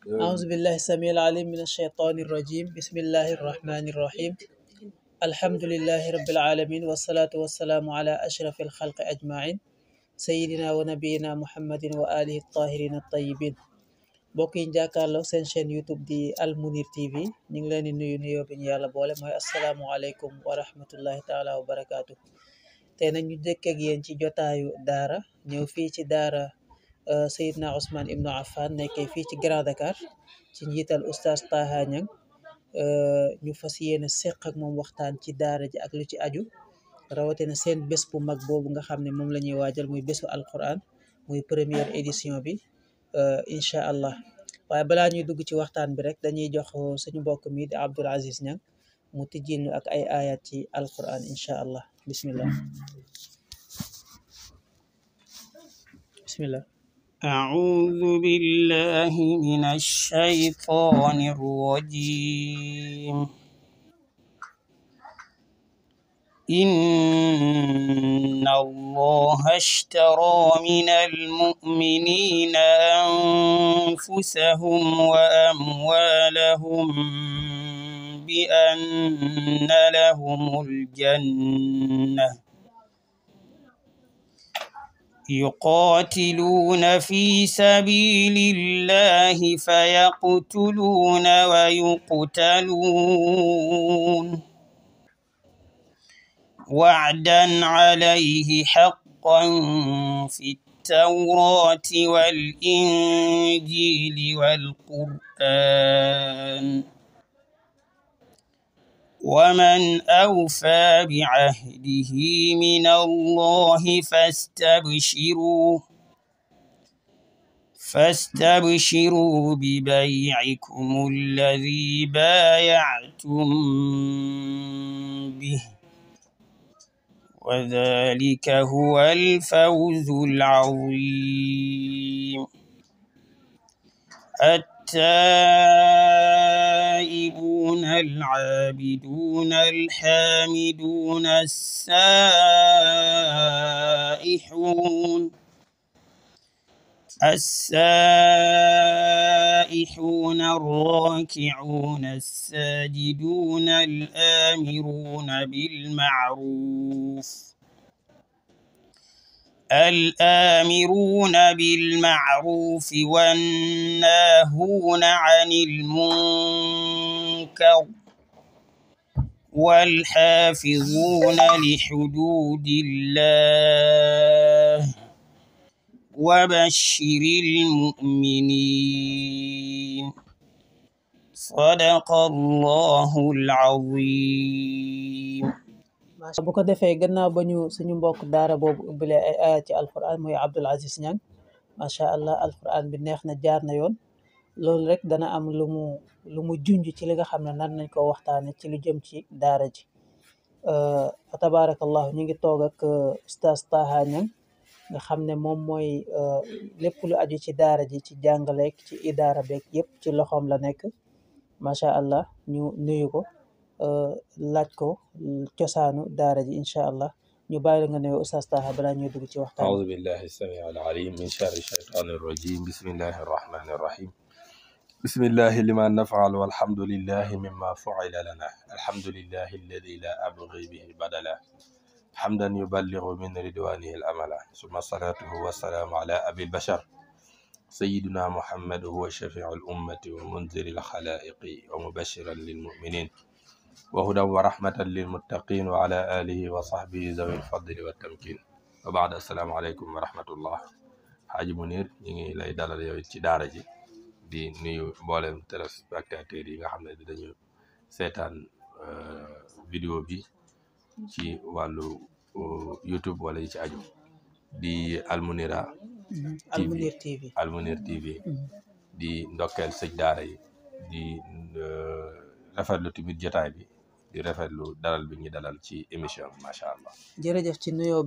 أعوذ بالله السميع العليم من الشيطان الرجيم بسم الله الرحمن الرحيم الحمد لله رب العالمين والصلاة والسلام على أشرف الخلق أجمعين سيدنا ونبينا محمد وآله الطاهرين الطيبين mbokk yi jàkkaarloo seen chaîne YouTube di Al Mounir TV ñu ngi leen di nuyu nuyoo bi ñu yàlla boole mooy asalaamualeykum wa rahmatullahi taala wa barakaatu. tey nag ñu dëkk ak yéen ci jotaayu daara ñëw fii ci daara Seydina Ousmane Ibnu Affan nekkee fii ci Grand Dakar ci njiital oustaz Taha Niang ñu fas yéene seq ak moom waxtaan ci daara ji ak lu ci aju rawatina seen bés bu mag boobu nga xam ne moom la ñuy waajal muy bésu alquran muy première édition bi incha allah. waaye balaa ñuy dugg ci waxtaan bi rek dañuy jox suñu mbokk mi di Abdoul Aziz Niang mu tijjil ñu ak ay ayat ci alquran incha allah bismillah. bismillah. أعوذ بالله من الشيطان الرجيم إن الله اشترى من المؤمنين أنفسهم وأموالهم بأن لهم الجنة يقاتلون في سبيل الله فيقتلون ويقتلون وعدا عليه حقا في التوراة والإنجيل والقرآن ومن أوفى بعهده من الله فاستبشروا ببيعكم الذي بايعتم به وذلك هو الفوز العظيم. التائبون العابدون الحامدون السائحون الراكعون الساجدون الآمرون بالمعروف والناهون عن المنكر والحافظون لحدود الله وبشر المؤمنين صدق الله العظيم. bu ko defee gannaaw ba ñu suñu mbokk daara boobu ubbilee ay ayat ci alquran muy Abdoul Aziz Niang macha allah alquran bi neex na jaar na yoon loolu rek dana am lu mu junj ci li nga xam ne nar nañ ko waxtaane ci lu jëm ci daara ji fa tabarakallahu ñu ngi toog ak oustaz Taha Niang nga xam ne moom mooy lépp lu aju ci daara ji ci jàngaleek ci idaara beeg yëpp ci loxoom la nekk macha allah ñu nuyu ko laaj ko cosaanu daara ji incha allah ñu bàyyi la nga nuyu oustaz Taha balaa ñuy dugg ci waxtaan. أعوذ بالله السميع العليم من شر الشيطان الرجيم بسم الله الرحمن الرحيم بسم الله لما نفعل والحمد لله مما فعل لنا الحمد لله الذي لا أبغي به بدلا حمدا يبلغ من رضوانه الأملا ثم صلاته والسلام على أبي البشر سيدنا محمد هو شفيع الأمة ومنذر الخلائق ومبشرا للمؤمنين وهدى ورحمة للمتقين وعلى آله وصحبه ذوي الفضل والتمكين وبعد السلام عليكم ورحمة الله. Haji Mounir ñu ngi lay dalal yow ci daara ji di nuyu mboolem téléspectateurs yi nga xam ne dañu seetaan vidéo bi ci wàllu YouTube wala yi ci aju di Al Mounir TV Al Mounir TV di ndokkeel sëñ daara yi di rafetlu tamit jotaay bi di rafetlu dalal bi ñu dalal ci émission bi macha allah. jërëjëf ci nuyoo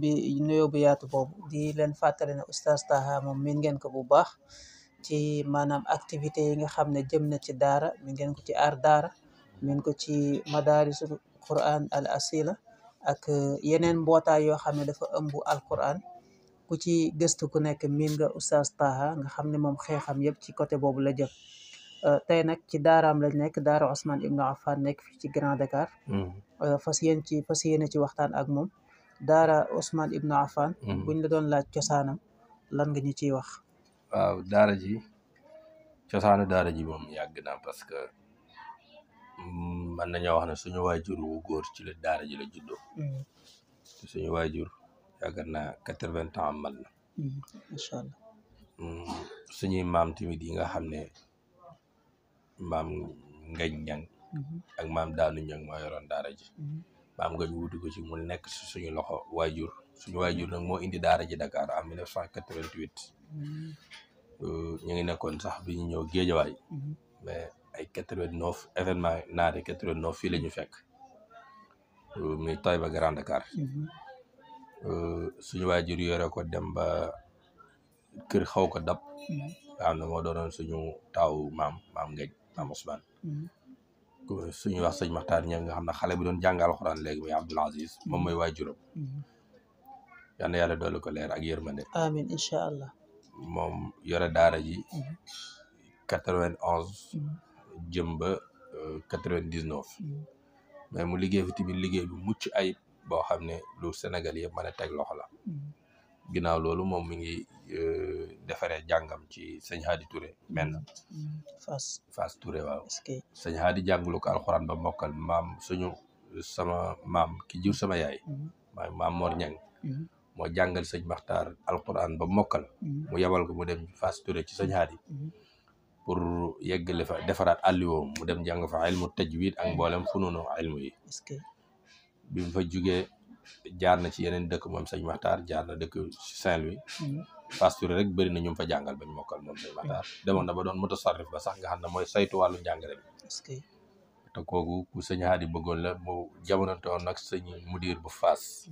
bu yaatu boobu di leen fàttali ne oustaz Taha moom min ngeen ko bu baax ci maanaam activité yi nga xam ne jëm na ci daara min ngeen ko ci aar daara min ko ci madarisul Quran al asila ak yeneen mbootaay yoo xam ne dafa ëmb alquran ku ci gëstu ku nekk miin nga oustaz Taha nga xam ne moom xeexam yëpp ci côté boobu la jëm tey nag ci daaraam lañ nekk daara Ousmane Ibn Affan nekk fii ci Grand Dakar fas yéene ci waxtaan ak moom daara Ousmane Ibn Affan buñ la doon laaj cosaanam lan nga ñu ciy wax. waaw daara ji cosaanu daara ji moom yàgg na parce que mën nañoo wax ne suñu waajur wu góor ci la daara ji la juddoo suñu waajur yaakaar naa 80 ans mal na macha allah suñuy maam tamit yi nga xam ne maam Ngañ Ñang ak maam Daanu Ñang moo yoroon daara ji maam Ngañ wutu ko ci mu nekk si suñu loxo waajur suñu waajur nag moo indi daara ji Dakar en 1988 ñu ngi nekkoon sax bi ñu ñëw Géejawaay mais ay 89 événement naare 89 fii la ñu fekk muy Taïba Grand Dakar suñu waajur yore ko dem ba kër xaw ko dab nga xam ne moo doonoon suñu taaw maam Ngañ maam Ousmane suñu wax sëñ Maxtaar Ñang nga xam ne xale bi doon jàngal alxuraan léegi muy Abdoul Aziz moom mooy waajuram yal na yàlla doole ko leer ak yërmande amiin incha allah moom yore daara ji 91 jëm ba 99 mais mu liggéey fi tamit liggéey bu mucc ayib boo xam ne lu Sénégal yëpp mën a teg loxo la ginnaaw loolu moom mi ngi defaree jàngam ci sëñ Hadi Touré men Fass Touré waaw sëñ Hadi jàngulu ko alxuraan ba mokkal sama maam ki jur sama yaay maam Mor Ñang moo jàngal sëñ Maxtaar alxuraan ba mokkal mu yebal ko mu dem Fass Touré ci sëñ Hadi pour yeggale fa defaraat àlliwoom mu dem jàng fa ilmu tajwid ak mboolem fununu ilmu yi bi mu fa jugee jaar na ci yeneen dëkk moom sëñ Maxtaar jaar na dëkk Saint-Louis Fass Touré rek bëri na ñu fa jàngal bañ mokkal moom sëñ Maxtaar demoon na ba doon mutasarrif ba sax nga xam ne mooy saytu wàllu njàngale bi te kooku ku sëñ Hadi bëggoon la mu jamonante woon nag sëñ mudir bu Fass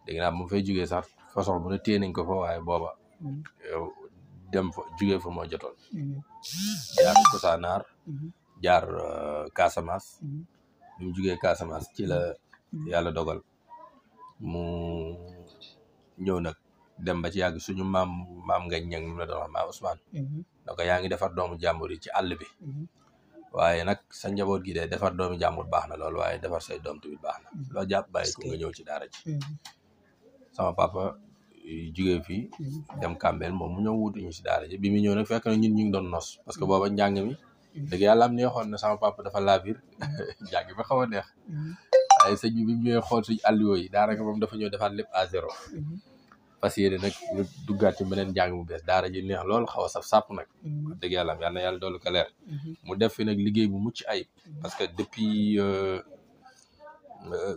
dégg naa mu fay jugee sax façon bu ne téye nañ ko fa waaye booba dem fa jugee fa moo jotoon jaar Kousanaar jaar Casamance bi mu jugee Casamance ci la yàlla dogal mu ñëw nag dem ba ci yàgg suñu maam Ngañ Ñang mi la doon wax maam Ousmane donc yaa ngi defar doomu jàmbur yi ci àll bi waaye nag sa njaboot gi de defar doomu jàmbur baax na loolu waaye defar say doom tamit baax na loo jàpp bàyyi ko nga ñëw ci daara ji sama papa jugee fii dem Kambel moom mu ñëw wutuñu si daara ji bi mu ñëw nag fekk na ñun ñu ngi doon nos parce que booba njàng mi dëgg yàlla am neexoon na sama papa dafa laabir njàng bi xaw a neex waaye sëñ bi mu ñëwee xool suñu àlliwoo yi daanaka moom dafa ñëw defaat lépp à zéro parce que yéene nag ñu duggaat ci beneen njàng mu bees daara ji neex lool xaw a saf sàpp nag dëgg yàlla am yal na yàlla doolu ko leer mu def fi nag liggéey bu mucc ayib parce que depuis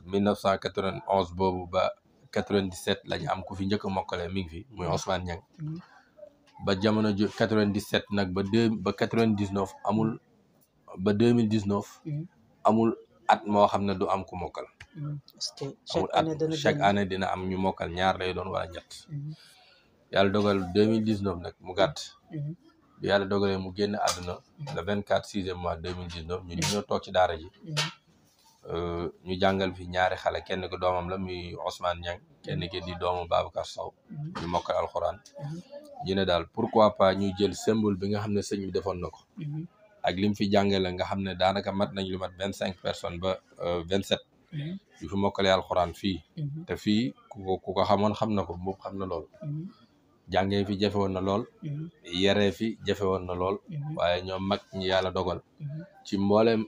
1991 boobu ba 97 lañu am ku fi njëkk a mokkale mi ngi fi muy Ousmane Ñang ba jamono ju 97 nag ba 99 amul ba 2019 amul at moo xam ne du am ku mokkal amul at chaque année dina am ñu mokkal ñaar lay doon wala ñett yàlla dogal 2019 nag mu gàtt bi yàlla dogalee mu génn àdduna le 24 6e mois 2019 ñu ñoo toog ci daara ji ñu jàngal fi ñaari xale kenn ko doomam la muy Ousmane Ñang kenn ki di doomu Babacar Sow ñu mokkal alxuraan ñu ne daal pourquoi pas ñu jël symbole bi nga xam ne sëñ bi defoon na ko ak lim fi jàngale nga xam ne daanaka mat nañ lu mat 25 personnes ba 27 yu fi mokkale alxuraan fii te fii ku ko xamoon xam na ko moom xam na lool jàngee fi jafe woon na lool yaree fi jafe woon na lool waaye ñoom mag ñi yàlla dogal ci mbooleem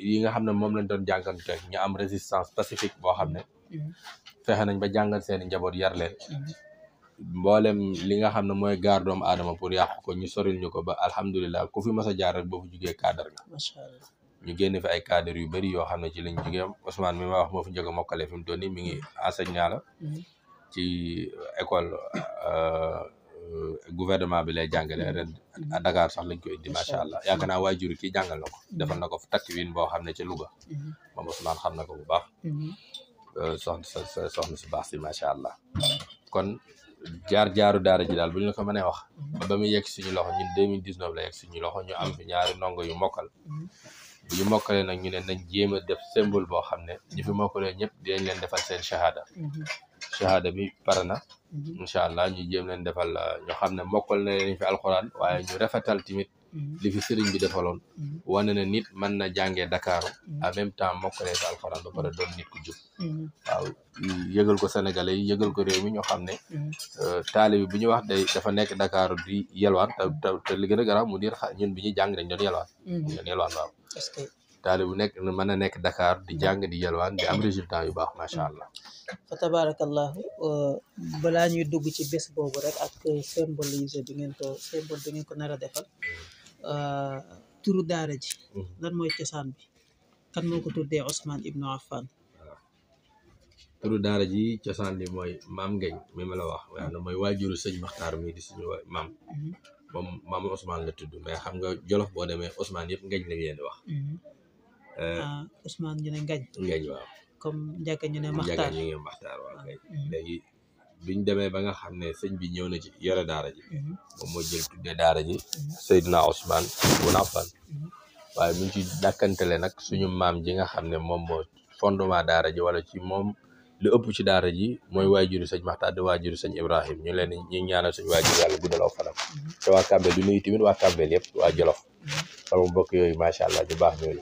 yi nga xam ne moom lañ doon jàngante ñu am résistance pacifique boo xam ne fexe nañ ba jàngal seeni njaboot yar leen mboolem li nga xam ne mooy gaar doomu aadama pour yàq ko ñu soril ñu ko ba alhamdulilah ku fi mas a jaar rek boo fi jugee cadre nga ñu génn fi ay cadre yu bëri yoo xam ne ci lañ jugee Ousmane mi ma wax moo fi njëkk a mokkale fi mu toll nii mi ngi enseignant la ci école gouvernement bi lay jàngale ren à Dakar sax lañ koy indi macha allah yaakaar naa waajur kii jàngal na ko defal na ko takkwin boo xam ne ca Louga moom Ousmane xam na ko bu baax soxna si baax si macha allah kon jaaru daara ji daal bu ñu la ko mënee wax ba muy yegg suñu loxo ñun 2019 la yegg suñu loxo ñu am fi ñaari ndongo yu mokkal bu ñu mokkalee nag ñu ne nañ jéem a def symbole boo xam ne ñi fi mokkalee ñëpp dinañ leen defal seen shahada bi pare na incha allah ñu jéem leen defal ñu xam ne mokkal na leen fi alxuraan waaye ñu rafetal tamit li fi sëriñ bi defaloon wane na nit mën na jàngee Dakar en même temps mokkale sa alxuraan ba pare doon nit ku jub waaw yëgal ko sénégalais yi yëgal ko réew mi ñoo xam ne taalibe bi bu ñu wax dafa nekk Dakar di yelwaan te li gën a garaaw mu dir ñun bi ñuy jàng dañ doon yelwaan waaw taalibe bu nekk mën na nekk Dakar di jàng di yelwaan di am résultat yu baax macha allah. fa tabarakallahu balaa ñuy dugg ci bés boobu rek ak symboliser bi ngeen ko nar a defal turu daara ji lan mooy cosaan bi kan moo ko tuddee Ousmane Ibnu Affan. turu daara ji cosaan li mooy maam Ngañ mi ma la wax waaye mooy waajuru sëñ Maxtaar mi di suñu maam moom maam Ousmane la tudd mais xam nga Jolof boo demee Ousmane yëpp Ngañ la leen di wax. Ousmane ñu ne Ngañ waaw comme Njaga ñu ne Maxtaar waaw kay léegi biñ demee ba nga xam ne sëñ bi ñëw na ci yore daara ji moom moo jël tuddee daara ji Seydina Ousmane Ibn Affan waaye mu ngi ci dàkkantele nag suñu maam ji nga xam ne moom moo fondement daara ji wala ci moom lu ëpp ci daara ji mooy waajuru sëñ Maxtaar di waajuru sëñ Ibrahim ñu leen ñu ñaanal suñu waajur yàlla guddalaw fanam te waa Kambel du nuyu tamit waa Kambel yëpp waa Jolof sama mbokk yooyu macha allah ñu baax ñooyu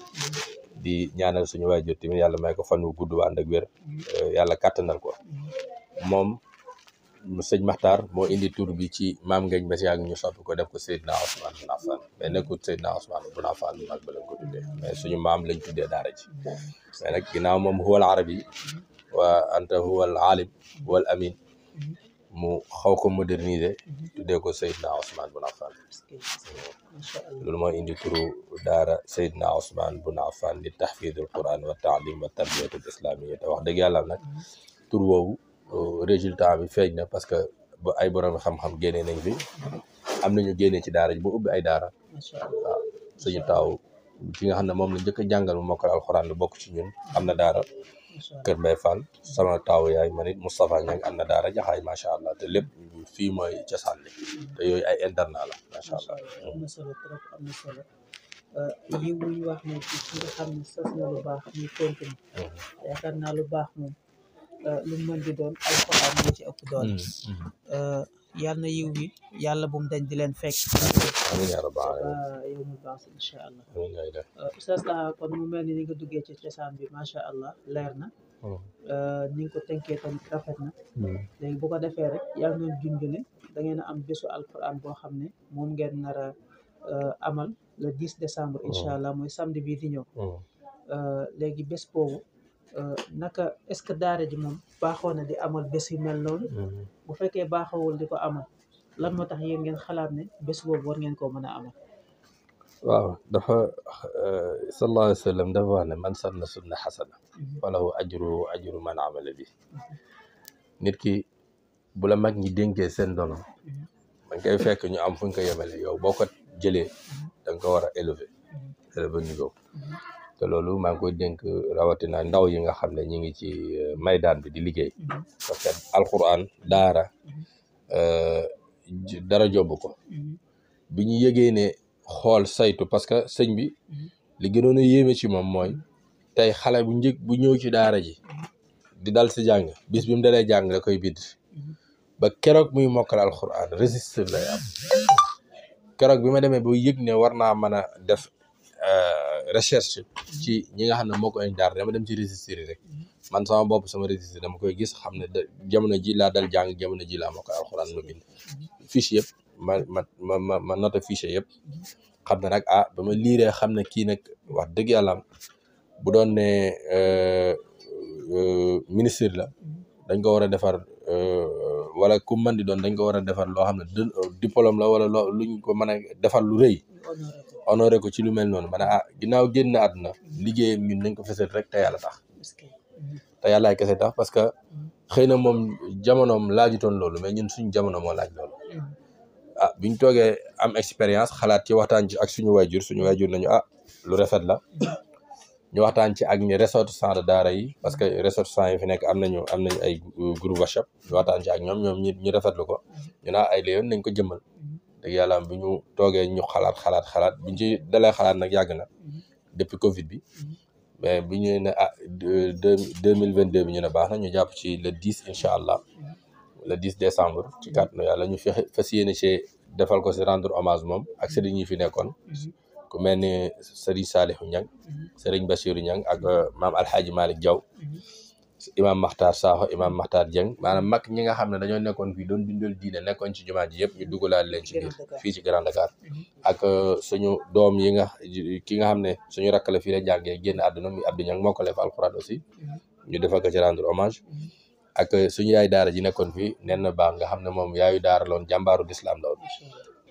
di ñaanal suñu waajur tamit yàlla may ko fan wu gudd ànd ak wér yàlla kàttanal ko moom sëñ Maxtaar moo indi tur bi ci maam Ngañ ba si yàgg ñu soppi ko def ko Seydina Ousmane Ibn Affan mais nekkul Seydina Ousmane Ibn Affan mag ba lañ ko tuddee mais suñu maam lañ tuddee daara ji mais nag ginnaaw moom huwal arabi wa anta huwal alim wal amin mu xaw ko moderniser tuddee ko Seydina Ousmane Ibn Affan loolu moo indi turu daara Seydina Ousmane Ibn Affan di tahfidul Quran wa taalim wa tarbiyatul islamiyya te wax dëgg yàlla nag tur woowu résultat bi feeñ na parce que ba ay borom xam-xam génnee nañ fi am nañu génnee ci daara ji ba ubbi ay daara waaw suñu taaw ki nga xam ne moom la njëkk a jàngal mu mokkal alxuraan lu bokk ci ñun am na daara Kër Mbay Fall sama taaw yaay man it Moustapha Niang am na daara Jaxaay macha allah te lépp fii mooy cosaan li te yooyu ay internat la macha allah. am na solo trop am na solo yi wuñ wax ne ci nga xam ne sos na lu baax ñu continue yaakaar naa lu baax moom lu mën di doon alxuraan moo ci ëpp doon yàlla na yiw yi yàlla bu mu dañ di leen fekk amiin yaa rabbal aalamiin yow mu baax incha allah amiin ngay def Oustaz Taha kon mu mel ni ni nga duggee ci cosaan bi macha allah leer na ni nga ko tënkee tamit rafet na léegi bu ko defee rek yaa ngi doon junj ne da ngeen a am bésu alxuraan boo xam ne moom ngeen nar a amal le 10 décembre incha allah mooy samedi bii di ñëw léegi bés boobu naka est-ce que daara ji moom baaxoo na di amal bés yu mel noonu bu fekkee baaxoowul di ko amal lan moo tax yéen ngeen xalaat ne bés boobu war ngeen koo mën a amal waaw dafa sallallahu alayhi wa sallam dafa wax ne man sanna sunna xasana falahu ajru man amala bi nit ki bu la mag ñi dénkee seen dono man koy fekk ñu am fu ñu ko yemale yow boo ko jëlee da nga ko war a élever niveau te loolu maa ngi koy dénk rawatina ndaw yi nga xam ne ñi ngi ci maydaan bi di liggéey parce que alquran daara dara jomb ko bi ñu yëgee ne xool saytu parce que sëñ bi li gënoon a yéeme ci moom mooy tey xale bu ñëw ci daara ji di dal si jàng bis bi mu dalee jàng la koy bind ba keroog muy mokkal alquran registre lay am keroog bi ma demee ba yëg ne war naa mën a def recherche ci ñi nga xam ne moo ko indi daara dama dem ci registre rek man sama bopp sama registre dama koy gis xam ne jamono ji laa dal jàng jamono ji laa mokkal alquran ma bind fiche yëpp ma noté fiche yëpp xam ne nag ba ma liiree xam ne kii nag wax dëgg yàlla bu doon ne ministre la dañ ko war a defar wala ku mën di doon dañ ko war a defar loo xam ne diplôme la wala loo luñ ko mën a defar lu rëy honoré ko ci lu mel noonu ma ne ginnaaw génn àdduna liggéeyam ñun nañ ko fesal rek te yàlla tax te yàllaay kese tax parce que xëy na moom jamonoom laajutoon loolu mais ñun suñu jamono moo laaj loolu biñ toogee am expérience xalaat ci waxtaan ci ak suñu waajur nañu lu rafet la ñu waxtaan ci ak ñi ressortissant de daara yi parce que ressortissant yi fi nekk am nañu ay groupe WhatsApp ñu waxtaan ci ak ñoom ñu rafetlu ko ñu ay léeyoon nañ ko jëmmal dëgg yàlla bi ñu toogee ñu xalaat biñ ci dalee xalaat nag yàgg na depuis Covid bi mais bi ñu ne 2022 bi ñu ne baax na ñu jàpp ci le 10 incha allah le 10 décembre ci kàttanu yàlla ñu fas yéene ci defal ko si rendre hommage moom ak sëriñ yi fi nekkoon ku mel ni sëriñ Saalihu Ñang sëriñ Basiru Ñang ak maam Alxaaji Malick Diaw imam Makhtar Sakho imam Makhtar Dieng maanaam mag ñi nga xam ne dañoo nekkoon fii doon dundal diine nekkoon ci jumaa ji yëpp ñu dugalaal leen ci biir fii ci Grand Dakar ak suñu doom yi nga ki nga xam ne suñu rakk la fii la jàngee génn àdduna muy Abdou Niang moo ko def alxuraan aussi ñu defal ko ci rendre hommage ak suñu yaay daara ji nekkoon fii nen na baax nga xam ne moom yaayu daara loon jàmbaaru l'islam la woon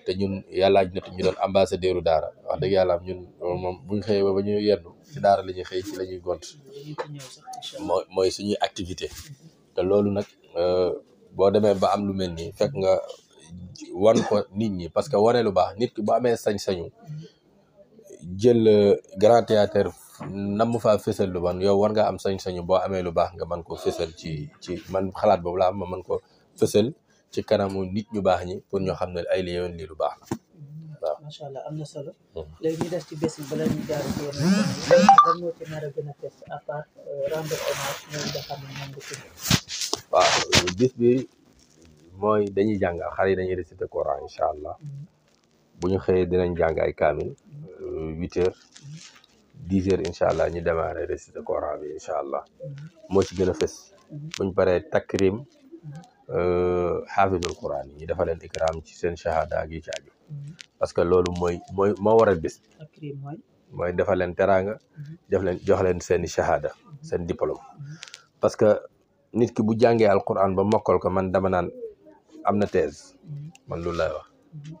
te ñun yàllaa natu ñu doon ambassadeuru daara wax dëgg yàlla ñun moom buñ xëyee ba ñu yendu ci daara la ñuy xëy ci la ñuy gont mooy suñuy activité te loolu nag boo demee ba am lu mel nii fekk nga wan ko nit ñi parce que wane lu baax nit ki bu amee sañ-sañu jël grand théâtre nam mu faa fësal lu bon yow war nga am sañ-sañu boo amee lu baax nga mën ko fësal ci man xalaat boobu laa am ma mën ko fësal ci kanamu nit ñu baax ñi pour ñoo xam ne ay li yoon lii lu baax la waaw. macha allah am na solo. léegi ñu des ci bés bi bala ñu jaar ci yeneen lan moo ci nar a gën a fës à part rendre hommage ñoom nga xam ne moom nga tudd. waaw bis bi mooy dañuy jàngal xale yi dañuy réciter Coran incha allah bu ñu xëyee dinañ jàng ay kaamil 8h 10h incha allah ñu démarrer réciter Coran bi incha allah moo ci gën a fës buñ paree takrim xaafidul Quran yi ñu dafa leen ikram ci seen shahada gi ci aju parce que loolu moo waral bés mooy dafa leen teraanga jox leen seeni shahada seen diplôme parce que nit ki bu jàngee alquran ba mokkal ko man dama naan am na thèse man loolu lay wax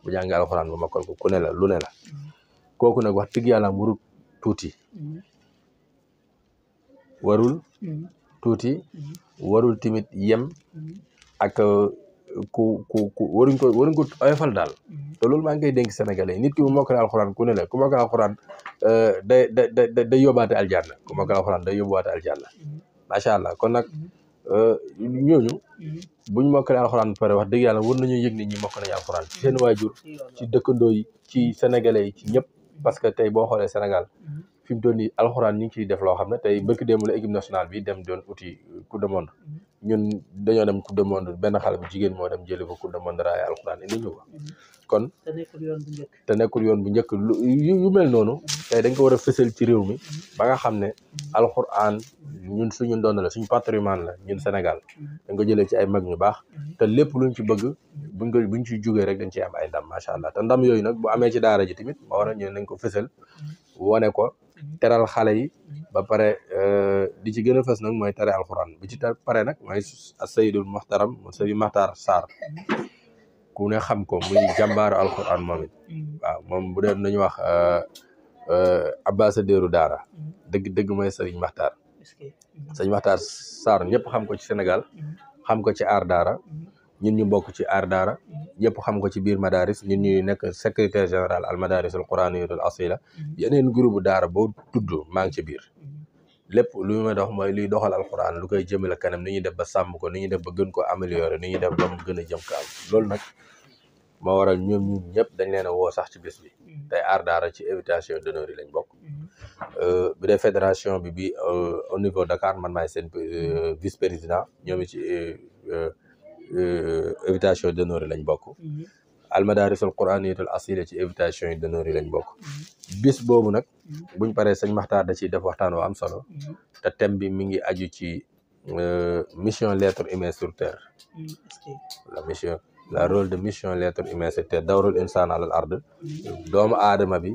bu jàngee alquran ba mokkal ko ku ne la lu ne la kooku nag wax dëgg yàlla warul tuuti warul timit yem ak ku waruñ ko oyofal daal te loolu maa ngi koy dénk sénégalais nit ki bu mokkale alxuraan ku ne la ku mokkale alxuraan day yóbbaate aljanna ku mokkale alxuraan day yóbbuwaate aljanna macha allah kon nag ñooñu buñ mokkale alxuraan ba pare wax dëgg yàlla war nañu yëg nit ñi mokk nañu alxuraan ci seen waajur ci dëkkandoo yi ci sénégalais yi ci ñëpp parce que tey boo xoolee Sénégal fi mu toll nii alxuraan ñu ngi ciy def loo xam ne tey bëkk démb la équipe nationale bi dem doon uti coupe du monde ñun dañoo dem coupe du monde benn xale bu jigéen moo dem jëli ko coupe du monde raaya alxuraan indi ñu ko kon te nekkul yoon bu njëkk yu mel noonu tey dañ ko war a fësal ci réew mi ba nga xam ne alxuraan ñun suñu ndoon la suñu patrimoine la ñun Sénégal dañ ko jëlee ci ay mag ñu baax te lépp luñ ci bëgg buñ ci jógee rek dañ ciy am ay ndam macha allah te ndam yooyu nag bu amee ci daara ji tamit ma war a ñëw nañ ko fësal wone ko teral xale yi ba pare di ci gën a fës nag mooy tere alxuraan bi ci pare nag mooy Seydul Muxtaram Seydou Makhtar Sarr ku ne xam ko muy jàmbaaru alxuraan moom it waaw moom bu dee nañu wax ambassadeuru daara dëgg mooy Serigne Makhtar Serigne Makhtar Sarr ñëpp xam ko ci Sénégal xam ko ci aar daara ñun ñu bokk ci aar daara ñëpp xam ko ci biir madaris ñun ñuy nekk secrétaire général al madaris al quraniyatul asila yeneen groupe daara boo tudd maa ngi ci biir lépp lu may dox mooy luy doxal alquran lu koy jëmale kanam ni ñuy def ba sàmm ko ni ñuy def ba gën ko améliorer ni ñuy def ba mu gën a jëm kaam loolu nag moo waral ñoom ñun ñëpp dañ leen a woo sax ci bés bi tey aar daara ci invitation d'honneur yi lañ bokk bi dee fédération bi au niveau Dakar man maay seen vice président ñoom ci invitation d'honneur yi lañ bokk almadarisul quraniyatul asila ci invitation yi d'honneur yi lañ bokk bis boobu nag buñ paree sëñ Maxtaar da ciy def waxtaan woo am solo te thème bi mi ngi aju ci mission l'être humain sur terre la rôle de mission l'être humain sur terre dawrul insaan alal ard doomu aadama bi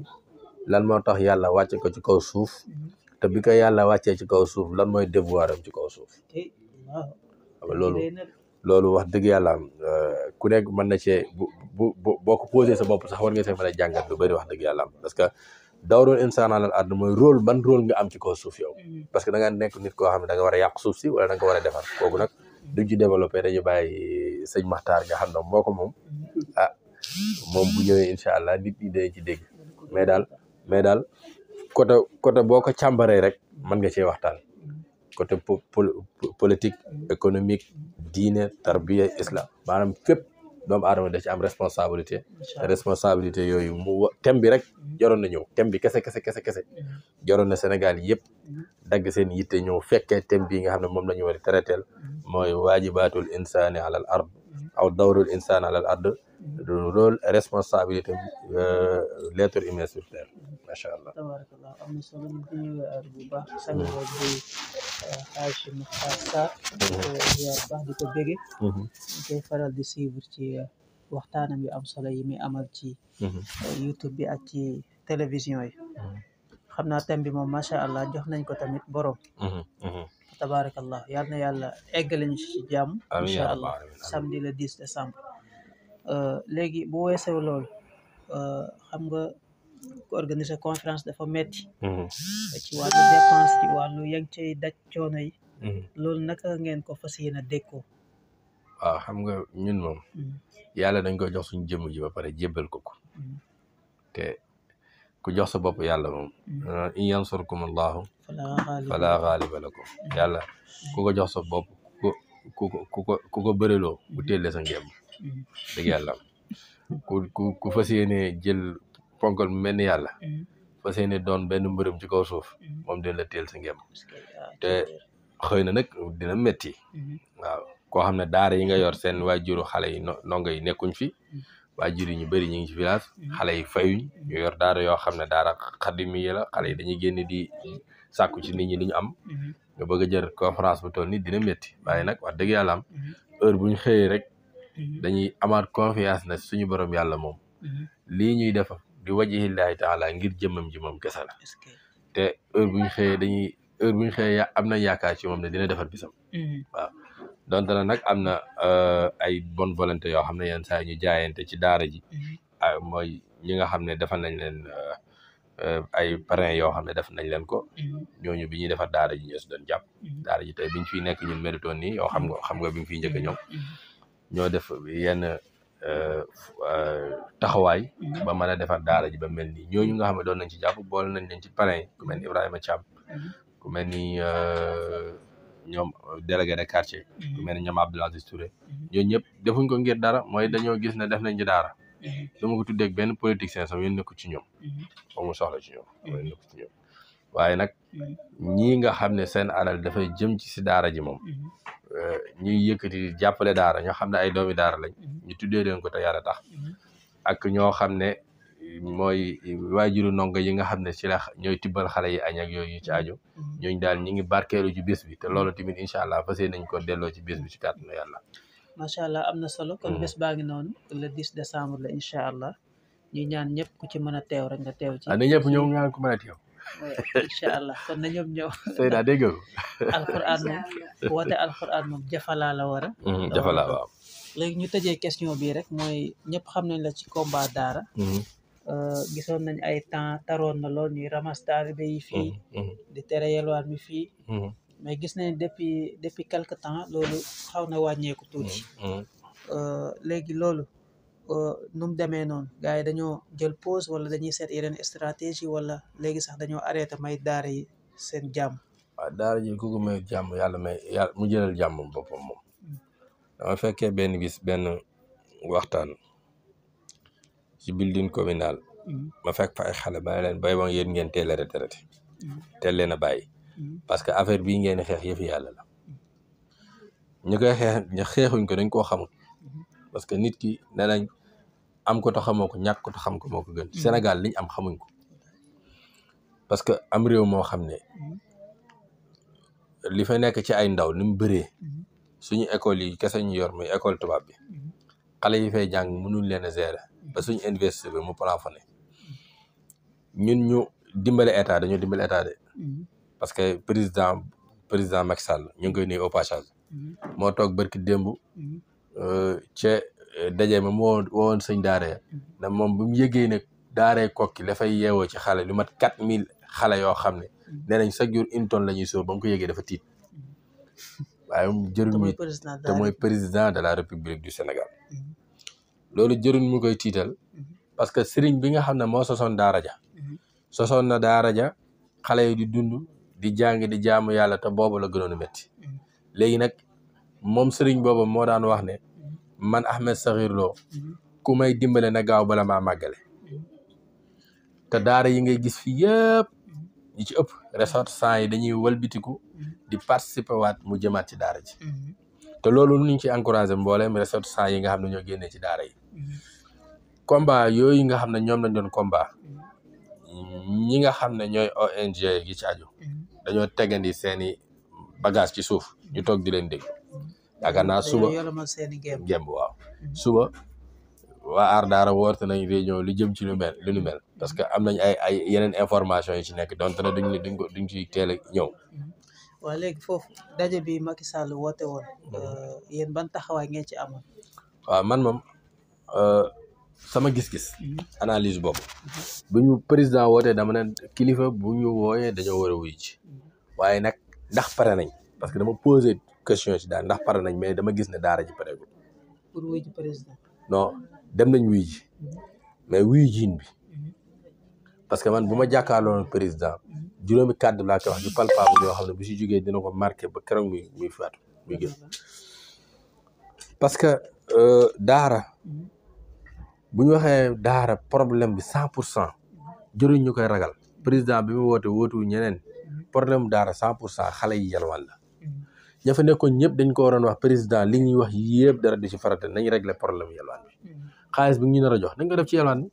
lan moo tax yàlla wàcce ko ci kaw suuf te bi ko yàlla wàccee ci kaw suuf lan mooy devoir am ci kaw suuf loolu wax dëgg yàlla ku nekk mën na cee boo ko posé sa bopp sax war nga see mën a jàngat lu bëri wax dëgg yàlla parce que dawrul insaan alal ard mooy ban rôle nga am ci kaw suuf yow parce que da nga nekk nit koo xam ne da nga war a yàq suuf si wala da nga ko war a defar kooku nag duñ ci développé dañu bàyyi sëñ Maxtaar nga xam ne moo ko moom moom bu ñëwee incha allah nit ñi dañ ci dégg mais daal côté boo ko càmbaree rek mën nga cee waxtaan côté politique économique diine tarbiya islam maanaam fépp doomu aadama da ci am responsabilité te responsabilité yooyu thème bi rek jaroon na ñëw thème bi kese jaroon na Sénégal yëpp dagg seen yitte ñëw fekkee thème bi nga xam ne moom la ñu war a traiteel mooy waajibatul insaani alal ard aw dawrul insaan alal ard rôle responsabilité l'être humain sur terre macha allah. tabarakallah am na solo ñu ñëwee bu baax sang bi Haji Makhtar Sarr ziar baax di ko bége ñu koy faral di suivre ci waxtaanam yu am solo yi muy amal ci YouTube bi ak ci télévision yi xam naa thème bi moom macha allah jox nañ ko tamit borom tabarakallah yal na yàlla eggale ñu ci jàmm incha allah samedi le 10 décembre léegi bu weesoo loolu xam nga ko organiser conférence dafa metti ci wàllu dépense ci wàllu yang cay daj coono yi loolu naka ngeen ko fas yéene dékkoo waaw xam nga ñun moom yàlla dañ koy jox suñu jëmm ji ba pare jébbal ko te ku jox sa bopp yàlla moom in yansurkum allahu fala ghaliba lakum yàlla ku ko jox sa bopp ku ko bëreloo bu teelle sa ngemb dëgg yàlla ku fas yéene jël ponkal mu mel ni yàlla fas yéene doon benn mbërëm ci kaw suuf moom dina la teel sa ngemb te xëy na nag dina metti waaw koo xam ne daara yi nga yor seen waajuru xale yi ndongo yi nekkuñ fi waajur yi ñu bëri ñu ngi ci village xale yi fayuñ ñu yor daara yoo xam ne daara xadimi yi la xale yi dañuy génn di sàkku ci nit ñi li ñu am nga bëgg a jël conférence bu toll nii dina métti waaye nag wax dëgg yàlla am heure bu ñu xëyee rek dañuy amaat confiance na suñu borom yàlla moom lii ñuy def di wajhillahi taala ngir jëmmam ji moom kese la te heure bu ñu xëyee am na yaakaar ci moom ne dina defar bisam waaw donte na nag am na ay bonne volonté yoo xam ne yenn saa ñu jaayante ci daara ji mooy ñi nga xam ne defal nañ leen ay parrain yoo xam ne def nañ leen ko ñooñu bi ñuy defar daara ji ñoo si doon jàpp daara ji tey biñ fiy nekk ñun méritoon nii yoo xam nga bi mu fiy njëkk ñoom ñoo def yenn taxawaay ba mën a defar daara ji ba mel nii ñooñu nga xam ne doon nañ ci jàpp boole nañ leen ci parrain ku mel ni Ibrahima Thiam ku mel ni ñoom délégué de quartier ku mel ni ñoom Abdoul Aziz Touré ñooñu ñëpp defuñ ko ngir dara mooy dañoo gis ne def nañ ci daara dama ko tuddee benn politicien sax yéen nekku ci ñoom foog mu soxla ci ñoom yéen nekku ci ñoom waaye nag ñii nga xam ne seen alal dafay jëm ci si daara ji moom ñuy yëkkati jàppale daara ñoo xam ne ay doomi daara lañ ñu tuddee leen ko te yàlla tax ak ñoo xam ne mooy waajuru ndongo yi nga xam ne ci la ñooy tibbal xale yi añ ak yooyu ci aju ñooñu daal ñi ngi barkeelu ci bés bi te loolu tamit incha allah fas yéene nañ ko delloo ci bés bi ci kàttanu yàlla macha allah am na solo kon bés baa ngi noonu le 10 décembre la incha allah ñu ñaan ñëpp ku ci mën a teew rek nga teew ci na ñëpp ñëw ñaan ku mën a teew incha allah kon na ñëpp ñëw Seyda dégg nga alquran moom woote alquran moom jafalaa la war a jafalaa waaw léegi ñu tëjee question bii rek mooy ñëpp xam nañ la ci combat daara gisoon nañ ay temps taroon na lool ñuy ramas taalibe yi fii di tere yelwaan mi fii mais gis nañ depuis quelque temps loolu xaw na wàññeeku tuuti léegi loolu nu mu demee noonu gars yi dañoo jël pause wala dañuy seet yeneen stratégie wala léegi sax dañoo arrêté may daara yi seen jàmm waaw daara ji ku ko may jàmm yàlla mu jëlal jàmmam boppam moom dama fekkee benn bis benn waxtaan ci building communal ma fekk fa ay xale ba ne leen bay ba yéen ngeen teel a retraité teel leen a bàyyi parce que affaire bii ngeen xeex yëfi yàlla la ñu koy xeexuñ ko dañ koo xamul parce que nit ki ne nañ am ko te xamoo ko ñàkk ko te xam ko moo ko gën Sénégal liñ am xamuñ ko parce que am réew moo xam ne li fa nekk ci ay ndaw ni mu bëree suñu école yi kese ñu yor muy école tubaab bi xale yi fay jàng mënuñ leen a gérer ba suñu université bi mu plafonné ñun ñu dimbale état dañoo dimbale état de parce que président Macky Sall ñu ngi koy nuyu au passage moo toog barki démb ca daje ma moo woon sëñ daara ya na moom bu mu yëgee ne daaree kokki dafay yeewoo ci xale lu mat 4000 xale yoo xam ne nee nañ chaque jour une tonne la ñuy sóor ba mu ko yëgee dafa tiit waaye jëruñ mi te mooy président de la République du Sénégal loolu jëruñ mu koy tiital parce que sëriñ bi nga xam ne moo sosoon daara ja sosoon na daara ja xale yi di dund di jàng di jaamu yàlla te boobu la gënoon a métti léegi nag moom sëriñ boobu moo daan wax ne man Ahmed Sakhir Lo ku may dimbale na gaaw bala maa màggale te daara yi ngay gis fii yëpp ñi ci ëpp ressortissants yi dañuy walbitiku di participer waat mu jëmaat ci daara ji te loolu ñu ngi ci encouragé mbooleem ressortissants yi nga xam ne ñoo génnee ci daara yi combat yooyu nga xam ne ñoom lañ doon combat ñi nga xam ne ñooy ONG gi ci aju dañoo tegandi seeni bagage ci suuf ñu toog di leen dégg yaakaar naa suba gemb waaw suba waa aar daara woote nañ réunion lu jëm ci lu nu mel parce que am nañ ay yeneen information yi ci nekk donte ne duñ ci teel a ñëw. waaw léegi foofu daje bi Macky Sall woote woon yéen ban taxawaay ngeen ci amoon. waaw man moom sama gis-gis analyse boobu bu ñu président wootee dama ne kilifa bu ñu wooyee dañoo war a wuy ci waaye nag ndax pare nañ parce que dama posé question ci daal ndax pare nañ mais dama gis ne daara ji pareegul. pour wuy ji président. non dem nañ wuy ji mais wuy jiin bi parce que man bu ma jàkkaarloon président juróomi kàddu laa koy wax ju palpable yoo xam ne bu si jógee dina ko marqué ba keroog muy faatu muy gën parce que daara bu ñu waxee daara problème bi 100% jëruñ ñu koy ragal président bi mu wootuwu ñeneen problème daara 100% xale yi yalwaan la ña fa nekkoon ñëpp dañ ko waroon wax président li ñuy wax yëpp dara di ci farata nañ régler problème yalwaan bi xaalis bi ñu nar a jox dañ ko def ci yalwaan bi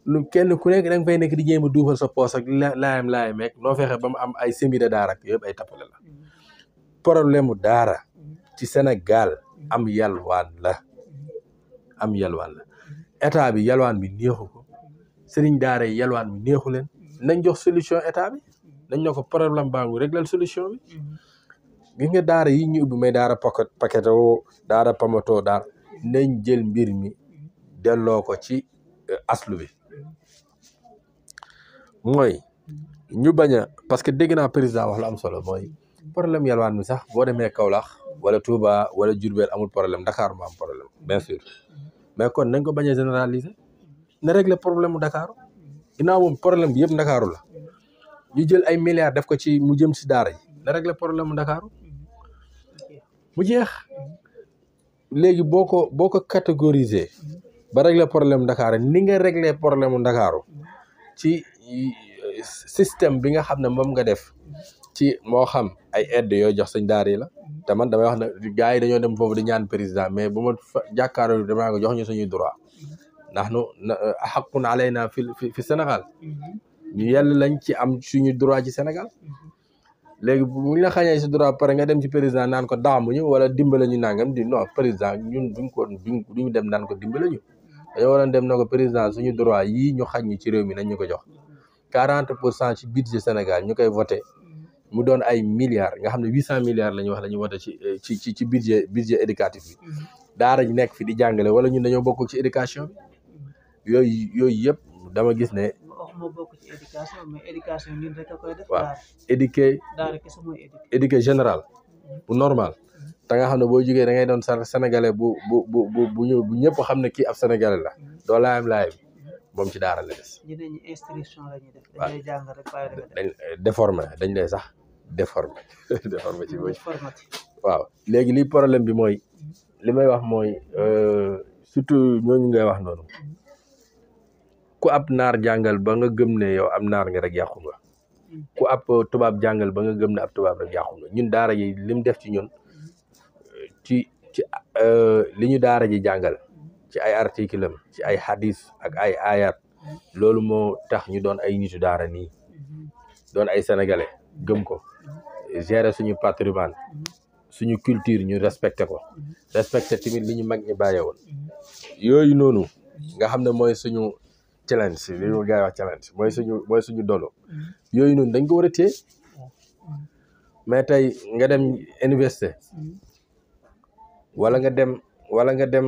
lu kenn ku nekk da nga fay nekk di jéem a duufal sa poos ak laayam meeg noo fexe ba mu am ay sembi de daara ak yëpp ay tappale la problème mu daara ci Sénégal am yalwaan la état bi yalwaan bi neexu ko sëriñ daara yi yalwaan bi neexu leen nañ jox solution état bi nañ ne ko problème baa ngu régler solution bi gis nga daara yi ñu ubbi may daara paqueto daara pamato daara nañ jël mbir mi delloo ko ci aslu bi mooy ñu bañ a parce que dégg naa président wax lu am solo mooy problème yalwaan bi sax boo demee Kaolack wala Touba wala Diourbel amul problème Dakar mu am problème bien sûr mais kon nañ ko bañ a généraliser na régler problème mu Dakar ginnaaw moom problème bi yëpp Ndakaaru la ñu jël ay milliards def ko ci mu jëm si daara yi na régler problème mu Dakar mu jeex léegi boo ko catégoriser ba régler problème Dakar ni nga régler problème mu Dakar ci système bi nga xam ne moom nga def ci moo xam ay aide yooyu jox sañ daara yi la te man damay wax ne gars yi dañoo dem foofu di ñaan président mais bu ma jàkkaarloo damaa ko jox ñu suñuy droit ndax nu xaqun alayna fi Sénégal ñu yell lañ ci am suñu droit ci Sénégal léegi bu ñu la xañee si droit pare nga dem ci président naan ko daamuñu wala dimbala ñu nangam di non président ñun duñu dem naan ko dimbala ñu dañoo waroon dem na ko président suñu droit yii ñu xañ ñu ci réew mi nañ ñu ko jox 40% ci budget Sénégal ñu koy voté mu doon ay milliards nga xam ne 800 milliards la ñuy wax la ñuy voté ci budget éducatif bi daara ji nekk fi di jàngale wala ñun dañoo bokk ci éducation bi yooyu yëpp dama gis ne. moo bokk ci éducation mais éducation ñun rek a koy def. waaw daara kese mooy éduqué général bu normal te nga xam ne boo jógee da ngay doon sénégalais bu ñëpp xam ne kii ab sénégalais la doo laayam moom ci daara la des. ñeneen ñi instruction la ñuy def. dañuy jàng rek bàyyi dañ déformé dañ lay sax déformé ci waaw léegi li problème bi mooy li may wax mooy surtout ñooñu ngay wax noonu ku ab naar jàngal ba nga gëm ne yow am naar nga rek yàqu nga ku ab tubaab jàngal ba nga gëm ne ab tubaab rek yàqu nga ñun daara ji lim def ci ñun ci li ñu daara ji jàngal ci ay article am ci ay hadis ak ay ayat loolu moo tax ñu doon ay nitu daara nii doon ay sénégalais gëm ko gérer suñu patrimoine suñu culture ñu respecté ko respecté tamit li ñu mag ñi bàyyee woon yooyu noonu nga xam ne mooy suñu challenge li ñu gars yi wax challenge mooy suñu dono yooyu noonu dañ ko war a téye mais tey nga dem université wala nga dem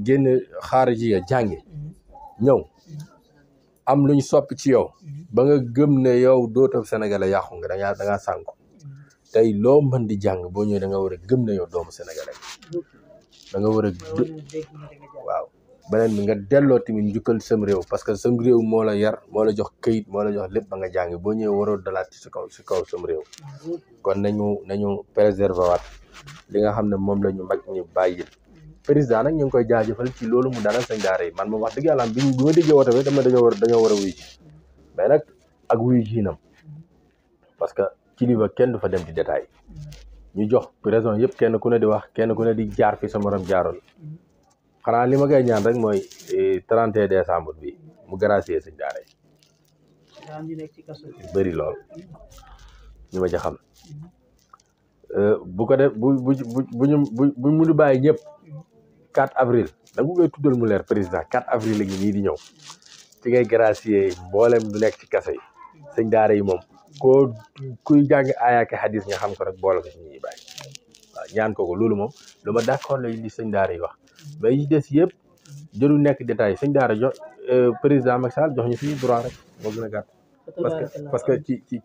génn xaariji ya jàngi ñëw am luñ soppi ci yow ba nga gëm ne yow dootoo sénégalais yàqu nga da ngaa sànku tey loo mën di jàng boo ñëwee da nga war a gëm ne yow doomu sénégalais da nga war a waaw beneen bi nga delloo tamit njukkal sam réew parce que sam réew moo la yar moo la jox këyit moo la jox lépp ba nga jàng boo ñëwee waroo dalaat ci si kaw sam réew kon nañu préserver waat li nga xam ne moom la ñu mag ñu bàyyil président nag ñu ngi koy jaajëfal ci loolu mu dalal sañ daara yi man moom wax dëgg yàlla bi ma déggee woote bi dama dañoo war a wuyu ji mais nag ak wuyu jiinam parce que kilifa kenn du fa dem ci détail ñu jox raison yëpp kenn ku ne di wax kenn ku ne di jaar fi sa morom jaaroon xanaa li ma koy ñaan rek mooy 31 décembre bi mu gracier sëñ daara yi bëri lool ñu ma ci xam bu ko def bu mu bàyyi ñëpp 4 avril da nga koy tuddal mu leer président 4 avril la ngi nii di ñëw ci ngay gracier mboolem lu nekk ci kaso yi sëñ daara yi moom koo kuy jàng aayaake xadis nga xam ko rek boole ko ci ñuy bàyyi waaw ñaan ko loolu moom lu ma d'accord la li sëñ daara yi wax mais yi des yëpp jëru nekk détail sëñ daara jox président Macky Sall jox ñu suñu droit rek moo gën a gàtt parce que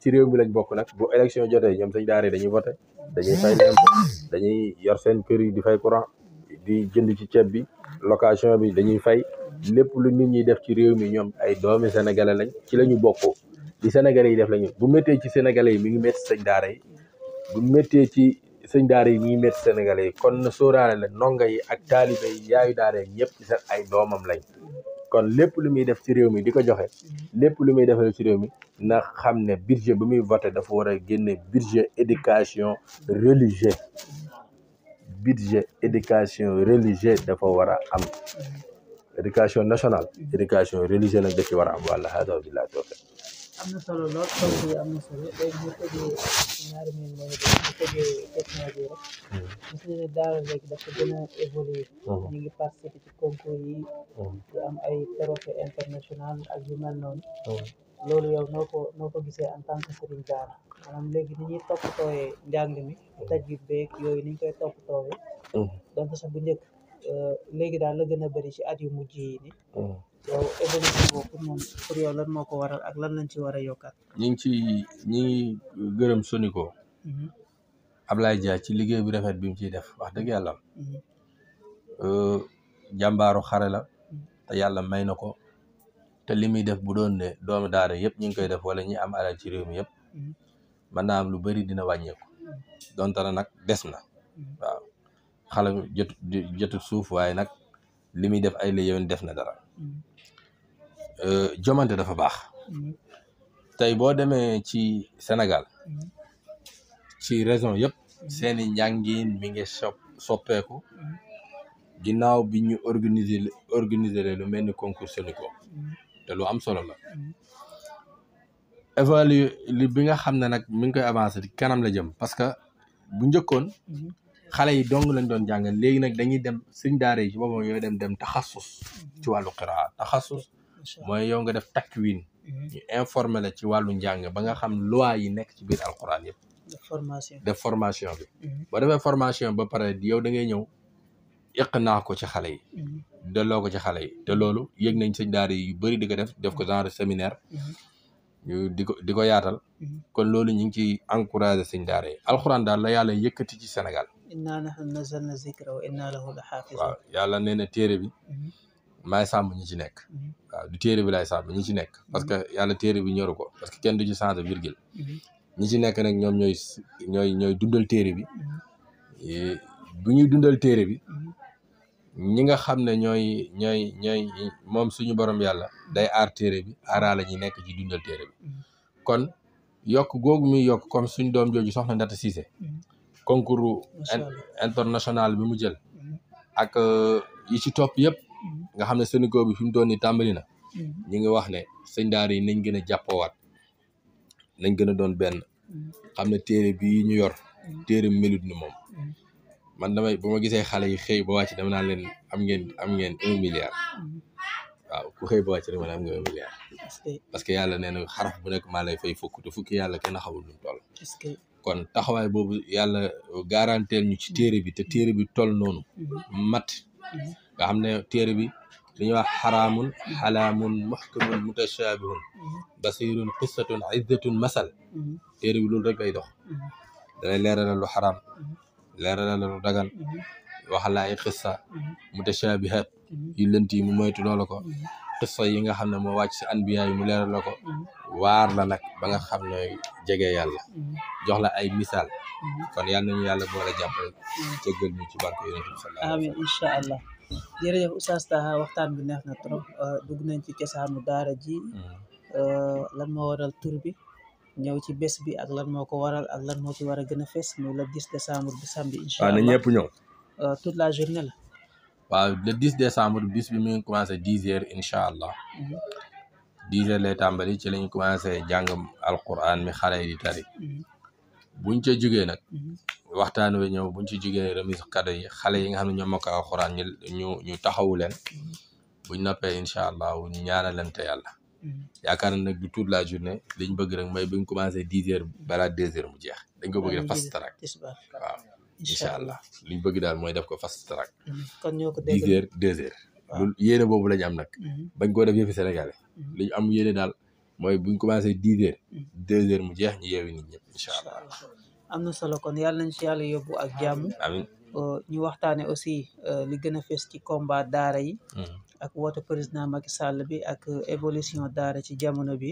ci réew mi lañ bokk nag bu élection jotee ñoom sëñ daara yi dañuy voté dañuy fay impôt dañuy yor seen kër yi di fay courant di jënd ci ceeb bi location bi dañuy fay lépp lu nit ñi def ci réew mi ñoom ay doomi sénégalais lañ ci la ñu bokkoo di sénégalais yi def lañu bu méttee ci sénégalais yi mi ngi métti sëñ daara yi bu méttee ci sëñ daara yi mi ngi métti sénégalais yi kon na sóoraale la ndongo yi ak taalibe yi yaayu daara yi ñëpp ci seen ay doomam lañ kon lépp lu muy def ci réew mi di ko joxe lépp lu muy defal ci réew mi na xam ne budget bi muy voté dafa war a génne budget éducation religieux budget éducation religieux dafa war a am éducation nationale éducation religieuse nag da ci war a am wala hada billahi tawfiq am na solo lool tontu yi am na solo léegi ñu tëjee ñaari minute mooy ñu tëjee question bi rek gis nañ ne daara léegi dafa gën a évoluer ñu ngi participé ci concours yi di am ay trophée international ak yu mel noonu loolu yow noo ko gisee en tant que sëriñ daara maanaam léegi ni ñuy toppatooyee njàng mi tajwid beeg yooyu ni ñu koy toppatoowee donc sax bu njëkk léegi daal la gën a bëri ci at yu mujj yi ni yow évolution boobu moom pour yow lan moo ko waral ak lan lañ ci war a yokkaat ñi ngi gërëm Sonico Ablaye Dia ci liggéey bu rafet bi mu ciy def wax dëgg yàlla jàmbaaru xare la te yàlla may na ko te li muy def bu doon ne doomu daara yëpp ñu ngi koy def wala ñi am alal ci réew mi yëpp mën naa am lu bari dina wàññeeku donte na nag des na waaw xale jotut suuf waaye nag li muy def ay la yéwén def na dara jomante dafa baax tey boo demee ci Sénégal ci raison yëpp seeni njàngin mi ngi soppeeku ginnaaw bi ñu organiser lu mel ni concours Senico te lu am solo la évaluer li bi nga xam ne nag mi ngi koy avancer kanam la jëm parce que bu njëkkoon xale yi dong lañ doon jàngal léegi nag dañuy dem sëñ daara yi ci boppam yooyu dem taxasus ci wàllu qiraa taxasus mooy yow nga def takwin ñu informé la ci wàllu njàng ba nga xam loi yi nekk ci biir alquran yëpp def formation bi boo defee formation ba pare yow da ngay ñëw yëq naa ko ci xale yi delloo ko ci xale yi te loolu yëg nañ sëñ daara yu bëri di ko def ko genre séminaire ñu di ko yaatal kon loolu ñu ngi ciy encouragé sëñ daara yi alquran daal la yàlla yëkkati ci Sénégal inna nahnu nazzalna zikra wa inna lahu la xaafizun waaw yàlla nee na téere bi maay sàmm ñi ci nekk waaw du téere bi laay sàmm ñi ci nekk parce que yàlla téere bi ñoru ko parce que kenn du ci changer virgule ñi ci nekk nag ñoom ñooy dundal téere bi bu ñuy dundal téere bi ñi nga xam ne ñooy moom suñu borom yàlla day aar téere bi aaraala ñi nekk ci dundal téere bi kon yokk googu muy yokk comme suñ doom jooju soxna Ndata Cissé concours international bi mu jël ak yi ci topp yëpp nga xam ne Senico bi fi mu doon ni tàmbali na ñi ngi wax ne sëñ daara yi nañ gën a jàppowaat nañ gën a doon benn xam ne téere bi ñu yor téere melut ni moom man bu ma gisee xale yi xëy ba wàcc dama naan leen am ngeen 1 milliard waaw ku xëy ba wàcc rek man am nga 1 milliard parce que yàlla nee na xaraf bu nekk maa lay fay fukk te fukki yàlla kenn xamul nu mu toll kon taxawaay boobu yàlla garanteel ñu ci téere bi te téere bi toll noonu mat nga xam ne téere bi li ñuy wax xaraamun xalaamun muxkamun mutashaabihun basirun qissatun izzatun masal téere bi loolu rek lay dox dalay leeralal lu xaraam leeralal lu dagan waxala ay qissa mutashaabihat yu lënt yi mu moytu loola ko qissa yi nga xam ne moo wàcc si anbiya yi mu leeral la ko waar la nag ba nga xam ne jege yàlla jox la ay misaal kon yal nañu yàlla boole jàppale jéggal ñu ci barke yonent bi sallallahu alayhi wa sallam amiin incha allah jërëjëf Oustaz Taha waxtaan bi neex na trop dugg nañ ci cosaanu daara ji lan moo waral tur bi ñëw ci bés bi ak lan moo ko waral ak lan moo ci war a gën a fees muy le 10 décembre bi samedi incha waaw na allah ñëpp ñëw. toute la journée la. waaw le 10 décembre bis bi mu ngi commencé 10h incha allah 10h lay tàmbali ci lañu commencé jàngam alquran mi xale yi di tari buñ ca jógee nag waxtaan wi ñëw buñ ci jógee remise cadeau yi xale yi nga xam ne ñoo mokkal alquran ñu taxawu leen buñ noppee incha allah ñu ñaanalante yàlla yaakaar na nag du toute la journée liñ bëgg rek mooy buñ commencé 10h balaa 2h mu jeex dañ ko bëgg def fast track waaw incha allah liñ bëgg daal mooy def ko fast track kon ñoo ko 10h 2h loolu yéene boobu lañu am nag bañ koo def yëfi sénégalais li ñu am yéene daal mooy buñ commencé 10h 2h mu jeex ñu yeewi nit ñëpp incha allah am na solo kon yàlla nañ ci yàlla yóbbu ak jàmm amiin ñu waxtaane aussi li gën a fees ci combat daara yi ak woote président Macky Sall bi ak évolution daara ci jamono bi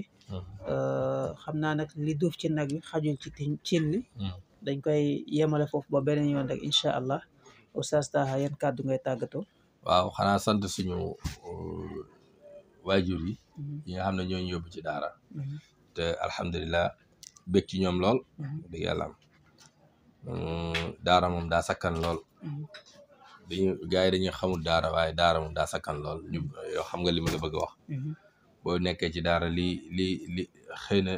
xam naa nag li duuf ci nag bi xajul ci cin li dañ koy yemale foofu ba beneen yoon rek incha allah Oustaz Taha yan kàddu ngay tàggatoo. waaw xanaa sant suñu waajur yi nga xam ne ñoo ñu yóbbu ci daara te alhamdulilah bëgg ci ñoom lool dëgg yàlla am daara moom daa sakkan lool gars yi dañuy xamul daara waaye daara moom daa sakkan lool ñu yoo xam nga li ma la bëgg a wax boo nekkee ci daara li xëy na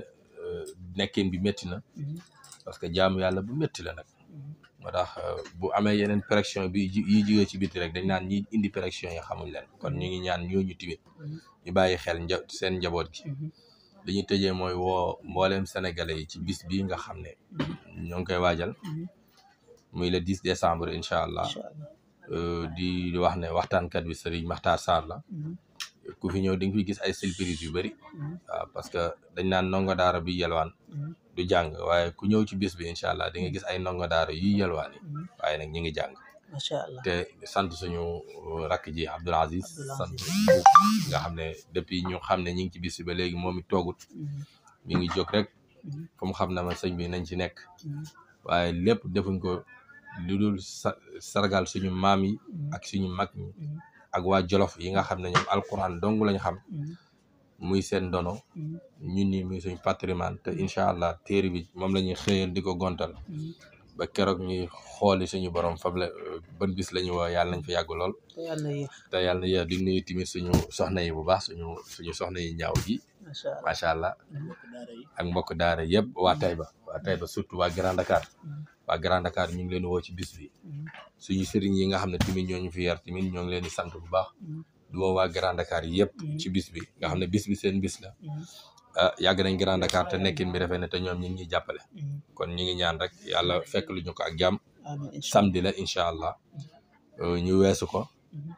nekkin bi métti na parce que jaamu yàlla bu métti la nag moo tax bu amee yeneen pression bi yi jógee ci biti rek dañ naan ñi indi pression yi xamuñ leen kon ñu ngi ñaan ñooñu timit ñu bàyyi xel seen njaboot gi li ñu tëjee mooy woo mbooleem sénégalais yi ci bis bii nga xam ne ñoo ngi koy waajal muy le 10 décembre incha allah di wax ne waxtaankat bi Serigne Makhtar Sarr la ku fi ñëw di nga fi gis ay surprise yu bëri waaw parce que dañ naan ndongo daara bi yelwaan du jàng waaye ku ñëw ci bis bi incha allah di nga gis ay ndongo daara yuy yelwaan yi waaye nag ñi ngi jàng macha allah te sant suñu rakk ji Abdoul Aziz sant nga xam ne depuis ñu xam ne ñi ngi ci bis bi ba léegi moom it toogut mi ngi jóg rek fu mu xam na ma sëñ bi nañ ci nekk waaye lépp defuñ ko lu dul sargal suñu maam yi ak suñu mag ñi ak waa Jolof yi nga xam ne ñoom alquran dong lañ xam muy seen dono ñun ñi muy suñu patrimoine te incha allah téere bi moom la ñuy xëyal di ko gontal ba keroog ñuy xooli suñu borom fable ban bis la ñu woo yàlla nañ fa yàgg lool te yàlla na yéex di nuyu tamit suñu soxna yi bu baax suñu soxna yi ñaaw ji macha allah ak mbokk daara yëpp waa Taïba surtout waa Grand Dakar waa Grand Dakar ñu ngi leen woo ci bis bi suñu sëriñ yi nga xam ne tamit ñoo ñu fi yar tamit ñoo ngi leen di sant bu baax du woo waa Grand Dakar yëpp ci bis bi nga xam ne bis bi seen bis la yàgg nañ Grand Dakar te nekkin bi rafet na te ñoom ñu ngi ñuy jàppale kon ñu ngi ñaan rek yàlla fekk lu ñu ko ak jàmm samedi la incha allah ñu weesu ko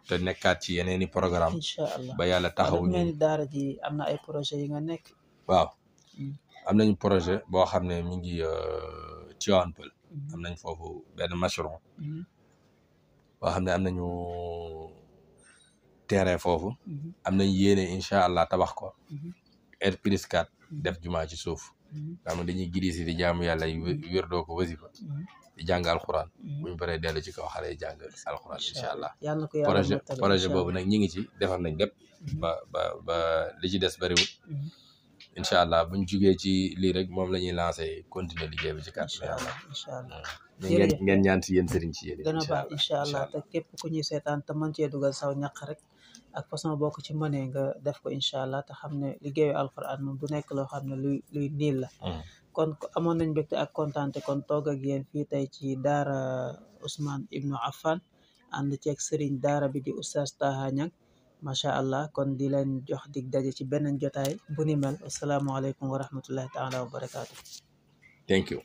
te nekkaat ci yeneeni programme incha allah ba yàlla taxawu ñu daara ji am na ay projet yi nga nekk waaw am nañu projet boo xam ne mi ngi Tivaouane Peulh am nañ foofu benn mashron boo xam ne am nañu terrain foofu am nañ yéene incha allah tabax ko R+4 def jumaa ci suuf nga xam ne dañuy gidisi di jaamu yàlla yi wérdoo ko wasifa di jàng alxuraan buñ paree dellu ci kaw xale yi jàng alxuraan incha allah projet boobu nag ñi ngi ci defar nañ lépp ba li ci des bariwul incha allah buñ jugee ci lii rek moom la ñuy lancé continuer liggéey bi ci kàttan yàlla incha allah ngeen ñaan si yéen sëriñ ci yéen dana baax incha allah te képp ku ñuy seetaan te mën cee dugal saw ñaq rek ak façon boo ko ci mënee nga def ko incha allah te xam ne liggéeyu alquran moom du nekk loo xam ne luy niil la kon amoon nañ mbégte ak kontaante kon toog ak yéen fii tey ci daara Ousmane Ibnu Affan ànd ceeg sëriñ daara bi di Oustaz Taha Niang macha allah kon di leen jox dig daje ci beneen jotaay bu ni mel asalaamaaleykum wa rahmatullahi taala wa barakaatu. Thank you.